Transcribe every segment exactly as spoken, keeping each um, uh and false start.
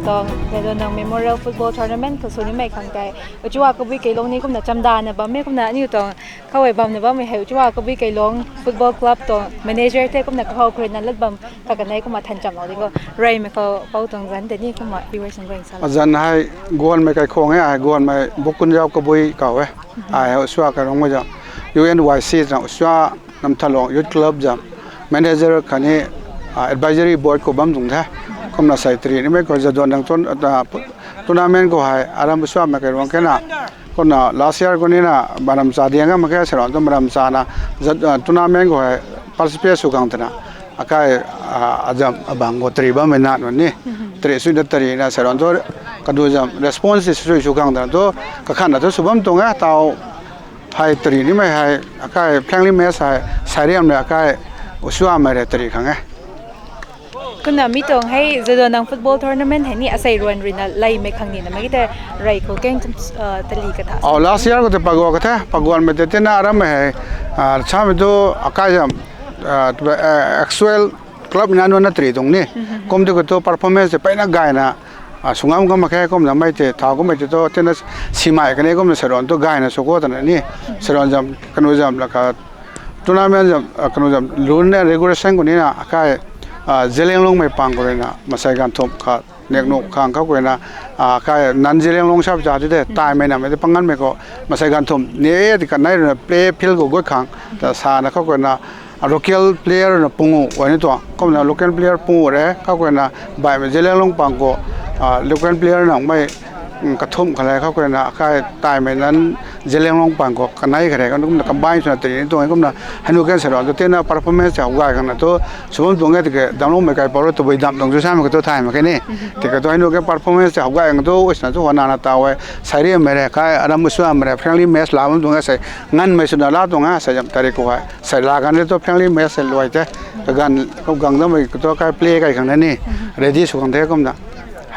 Tuang Jadonang Memorial Football Tournament khou sw nimei khang tei Uchua Kabui Keilong ni kumna chamdana bammei kumna aniu tuang khou hei bamna bammei hei Uchua Kabui Keilong Football Club tuang manager the kumna kahow khruina lat bam kha kanei kumna than chamlou di khou reymei khou pou tuang zan tei ni kumna viewers nunc guay sa azan hei guanmei kaikhwang e, ai guanmei Bukunzau Kabui kau e. Ai Uchua Keilongmei zam U N Y C zam Uchua Namthalong Youth Club zam manager khatni advisory board khou bam tuang the. Kumna sei tari nimei khou Jadonang tournament khou hei aram Uchuamei Kairuang kena kumna last year khou nina maram cha diang mak khe, seiruan tu maram chana tournament khou hei participate sw khang twna akai azam abang khou tari bammei na nunc ni tari suina tarina seiruan tu kadu zam response sw sw khang twna tu kakhanna thu sw bam tuang e. Tau hei tari nimei hei akai friendly match hei Sairiam le akai Uchuamei rui tari khang e. Kumna mi tuang hei Jadonang football tournament hei ni asei ruan ruina leymei khang nina mei tei rey khou keng tali katha last year khou tei paguan kathe, paguanmei tei tina arammei hei samei tu akai zam actual club na nunc na tari tuang ni kum ti khou tu performance tei peyna gayna swngam kam mak khe. Kumna mei tei thau kummei tei tu tina simei kani kumna seiruan tu gayna sw khou twna ni seiruan zam kanu zam laka tournament zam kanu zam lun ne regulation khou nina akai Zelianglungmei pang khou ruina masei ganv thumh khat neknuh khang khou khou ruina akai non Zelianglung sap cha ti the taimei namei tei panganmei khou masei ganv thumh ni e ti kanei ruina play field khou gut khang ta sana khou khou ruina local player na pungu guay ni tuang kumna local player pungu re khou khou ruina baihmei Zelianglung pang khou local player nangmei kathumh khat le khou khou ruina akai taimei non Zelianglung pang khou kanei khat re kumna combine swna tari ni tuang e. Kumna hei nu kan seiruan tu tina performance tei howgay khangna tu sw bam tuang e tiki Damloumei Kaipouc rui tabui dam tuang chu samei khou tu thay mak khe ni tiki tu hei nu kan performance tei howgay khang tu sina tu huanana taw e. Sairiammei rui kai aram Uchuamei rui friendly match la bam tuang e, sei nganmei swna la tuang e, sei zam tari khou hei sei la kan tu friendly match sei luai the kaganv khou gang damei khou tu kai play kai khang na ni ready sw khang the kumna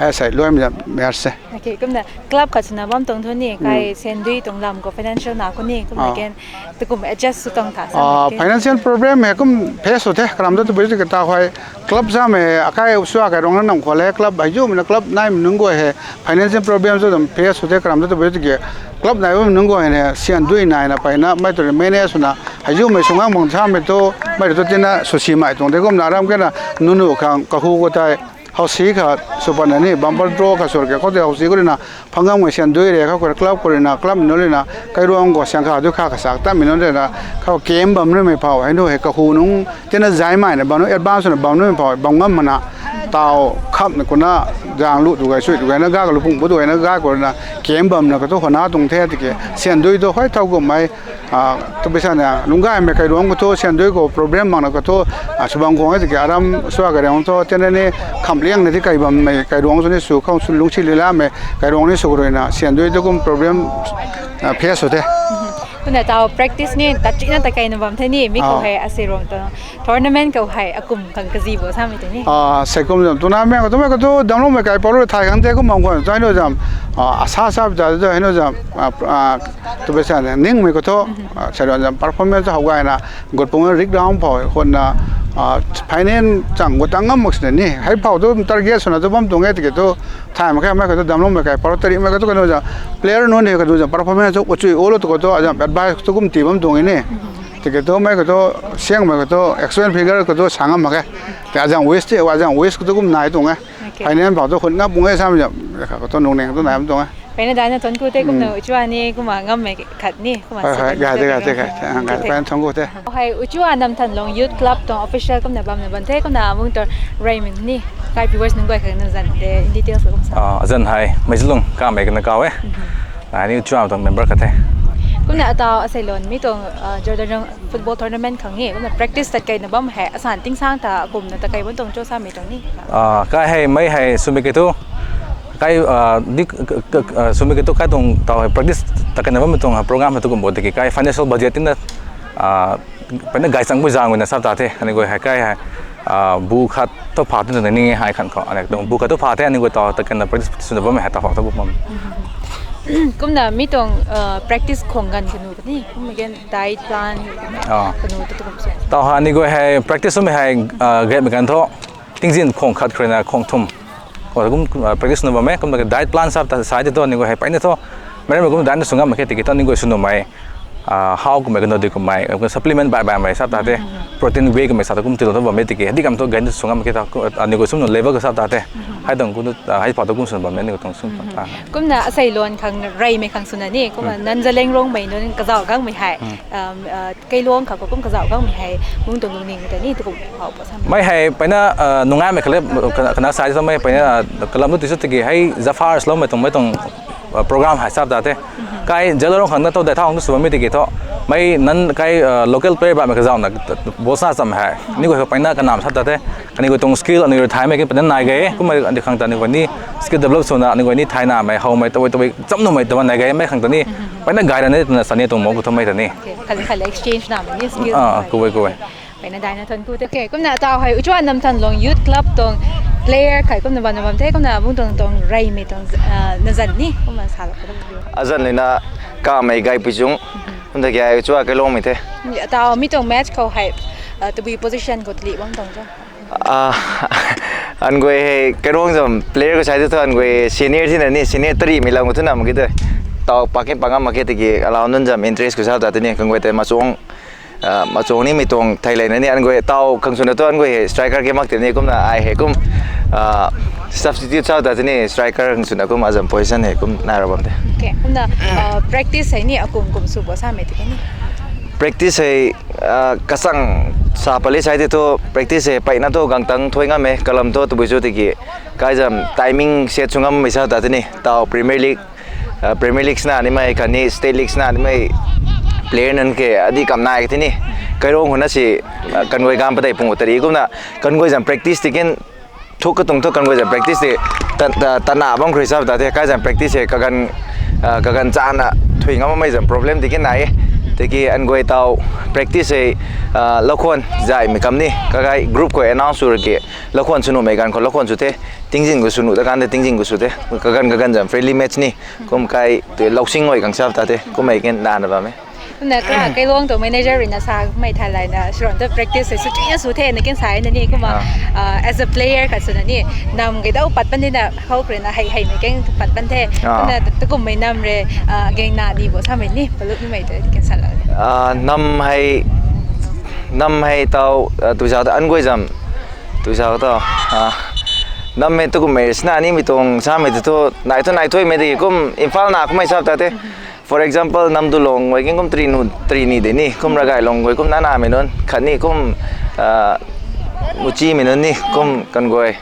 hei sei luaimei zam match se. Kumna club khat swna bam tuang thu ni kai sandui tuang lam khou financial na khou ni kumna ken takum adjust sw tuang tha sa financial problem hei kum face sw the karam tu tabui tiki ta hei club samei akai Uchua Kairuang na nam khou le club hei zumei na club naimei nunc guay hei financial problem tu dam face sw the karam tu tabui tiki club nai bammei nunc guay ne sandui naina peyna mei tu manage swna hei zumei swngam bang samei tu mei tu tina swsimei tuang the. Kumna aram kena nunu khang kahu khou tei housi khat sw patna ni bumper draw khat sw ke khou tei housi khou ruina phangam ngai sandui re khou khou club khou ruina club nunc ruina Kairuang khou syang kha tu kha kasak tatmei nunc ruina khou camp bam nimei phou hei nu hei kahu nunc tina zaimeina bam nu advance swna bam nimei phou bam ngam mana taw khapna kuna zang lu tu gay sui tu gayna ga kalu pung bu tu gayna ga khou ruina camp bamna khou tu hana tuang the tiki sandui tu hei thau kummei tabui sana lungc gaymei Kairuang khou thu sandui khou problem makna khou thu swbam khwang e tiki aram Uchua Kairuang thu tina ni khamliangna ti kai bammei Kairuang sw ni sw khou sw lungcsi lilamei Kairuang ni sw khou ruina sandui tu kum problem face sw the. Kumna taw practice ni tatchina takeina bam the ni mi khou hei asei ruang tu tournament khou hei akum khang kazi bo samei tei ni sei kum zam tournament khou tumei khou tu Damloumei Kaipouc rui thay khang the kum bam khou tu hei nu zam asa sa ta tu hei nu zam tabui sana ningmei khou thu seiruan zam performance howgayna gut pung rik down phou khunna finance chang gut tang ngam mak sina ni hei phou tu target swna tu bam tuang e tiki tu thay mak khe mei khou tu Damloumei Kaipouc tarimei khou tu kanu zam player nunc hei kanu zam performance tu kachui olo tu khou tu azam advice tu kum ti bam tuang e ni tiki tu mei khou tu siangmei khou tu action figure khou tu sa ngam mak khe ti azam wish ti azam wish khou tu kum nai tuang e finance phou tu khun ngam pung e samei zam khou tu nungning tu nai bam tuang e. Peyna daina thun ku the kumna Uchua ni kumna ngammei khat ni kumna gay the gay the gay the peyna thun ku the. Hei Uchua Namthanlong Youth Club tuang official kumna bamna bam the kumna mung tu reymei ni kai viewers nunc guay khang na zan de details kum sa azan hei Meizalung kamei kana kau e. Ai ni Uchua tuang member khat the. Kumna ataw asei lon mi tuang Jadonang football tournament khang ni kumna practice tat keina bam hei asan tingsang ta kumna ta kei bam tuang cho samei tuang ni kai hei mei hei swmei kei thu kai di swmei kei thu kai tuang taw hei practice ta keina bammei tuang program hei tu kum bo tiki kai financial budget tina peyna gay chang bu zang na sap ta the ani guay hei kai hei bu khat tu pha tu ni hei khan khou ani tuang bu khat tu pha the ani guay taw ta keina practice swna bammei hei ta pha tu bu bam Kumna mi tuang practice khwang ganv kanu kani kum again diet plan kanu ta tukum se taw hei ani guay hei practice swmei hei gatmei ganv thu tingzin khwang khat khruina khwang thum Kum practice sw bam e, kum diet plan sap ta sai de thu aniu guay hei peyna thu, mei ram kum diet na sw ngam mak khe tiki thu aniu guay sw numei, how kummei kanu di kummei supplement bai baimei sap ta the, protein whey kummei sap ta kum tilou thu bam e tiki di kam thu gay na sw ngam mak khe ta aniu guay sw nu level ka sap ta the, hei tuang kum hei pha tu kum sw bam e aniu guay tuang sw ta. Kumna asei luan khang reymei khang swna ni kumna nan Zeliangrongmei nunc kazauh gangmei hei, kailuang kha khou kum kazauh gangmei hei, mung tuang lungning ta ni tukum hau pa sam. Mei hei peyna nungaimei khalei, kana sai sa mei peyna kalam tu tiki hei Zafar sloumei tuang mei tuang program hei sap ta the. Kai Zeliangrong khang na thu dei thau tu sw bammei tiki thu, mei nan kai local player bammei kazauhna ball sa cham hei aniu guay peyna kanam sap ta the. Kaniw guay tuang skill aniu rui thaymei kin peyna nai ge, kummei di khang ta aniu guay ni skill develop swna aniu guay ni thaynamei howmei tawei tawei cham numei ta nai ge, mei khang ta ni peyna gay ra ni twna sa ni tuang mo ku thumei ta ni. Khalei khalei exchange namei ni skill. Kuwei kuwei. Peyna daina thanku the. Kumna taw hei Uchua Namthanlong Youth Club tuang player khat kumna bam bam the, kumna bung tuang tuang reymei tuang nazan ni kumna salou. Azan lina kamei gaypui chung, kum ta kei Uchua kailuangmei the. Taw mi tuang match khou hei tabui position khou tali bam tuang cho? An guay hei kailuang zam player khou sai tu thu an guay senior thina ni, senior tarimei lam khou thuna mak khe tu, taw pak kin pak ngam mak khe tiki alau nunc zam interest khou sa ta tini kan guay tei machuang machuang nimei tuang thei leyna ni an guay taw khang swna tu an guay hei striker ke mak tei ni kumna ai hei kum substitute sw ta tini striker khang swna kum azam position hei kum nai ra bam the. Kumna practice hei ni akum kum sw bo samei tiki ni? Practice hei kachang sa pali sai tei thu practice hei peyna thu gangtang thuy ngam e, kalam thu tabui chu tiki kaizam timing set sw ngammei sa ta tini taw Premier League Premier League sna nimei khatni State League sna nimei player nunc khe adi kam nai ka tini. Kailuang khou na si kan guay ganv patei pung tari kumna kan guay zam practice tei kin thuk katuang thu kan guay zam practice tei tana bam khrui sa ta the, kaizam practice hei kaganv chana thuy ngam makmei zam problem tei kin nai e. Tiki an guay taw practice hei lakhwan zaymei kam ni kagay group khou announce sw rage, lakhwan sw numei ganv khou lakhwan sw the, tingzin khou sw nu ta kan the tingzin khou sw the, kaganv kaganv zam friendly match ni kum kai tei lousing guay khang sa ta the kummei kin lana bam e. Kumna kara kailuang tuang manager rui na sa kummei thay layna sw ran tu practice hei sw tuina sw the na kin sa na ni kumna as a player khat swna ni nam kei dau pat pan dina how khou rui na hei heimei keng pat pan the, kumna tukummei nam rui gangna ni bo samei ni palup nimei tu kin salou. Nam hei nam hei taw tuzau ta an guay zam tuzau ta nam hei tukummei sna nimei tuang samei tu thu nai thu nai thuimei tiki kum Imphal na kummei sa ta the. For example Namdulong guay kin kum tari nu tari ni de ni kum Ragailong guay kum nanamei nunc khatni kum Muchimei nunc ni kum kan guay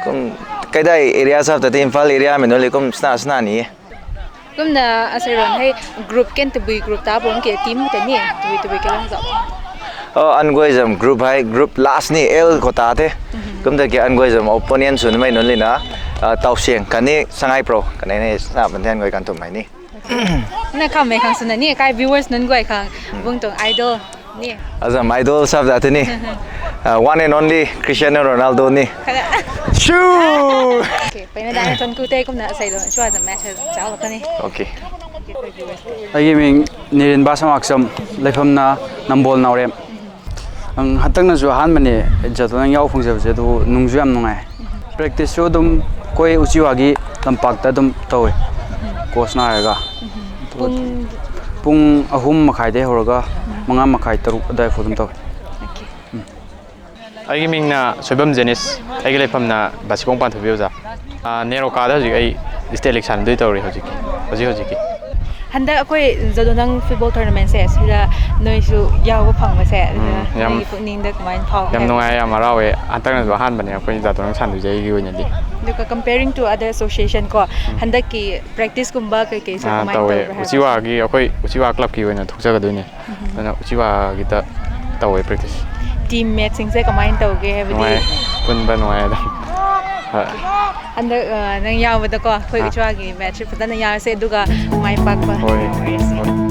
kum kaidai area sa ta the Imphal area mei nunc le kum sna sna ni e. Kumna asei ran hei group ken tabui group ta bam ke team tei ni tabui tabui kailuang zau? An guay zam group hei group last ni L khou ta the. Kum ta ki an guay zam opponent sw nimei nunc lina Tausiang khatni Sangai Pro kanei ni sa pan the an guay kan tummei ni. Na khammei khang swna ni kai viewers nunc guay khang bung tuang idol ni? Azam idol sa ta the ni one and only Cristiano Ronaldo ni. Peyna dana thanku the. Kumna asei lou chua zam message chau kani. Aigi ming Nirinba Samakcham, leiphamna Nambol Naorem. Ang hantakna zu ahanbani jadonang yau phungzau ze tu nungzu yam nungai. Practice su dum koi Uchiwagi lampak ta dum tow e. Coach na ga pung ahum makhai de horaga manga makhai taruk adai phu dum tow e. Aigi mingna Soibam Janice, aigi leiphamna Basikong Panthubi oja. Nero kada hajik ai state election dui tow ri hajik hajik hajik ki. Handak akoi jadonang football tournament se sila noi su yau ko phang ma se nai pukning da kamai phau yam nungai yam arau e. Hantakna zu ahanbani akoi jadonang san dui jai gi na di. Duka comparing to other association ko handak ki practice kumba kai kai sa kamai tow e Uchiwa gi akoi Uchiwa club ki na thukcha ka dui ni. Ana Uchiwa gi ta tow e practice. Teammate sing se kamai tow ge haibidi. Kunba nungai da. Handak nang yau ma da ko akoi Uchiwa gi match pata nang yau se duka mai pak pa.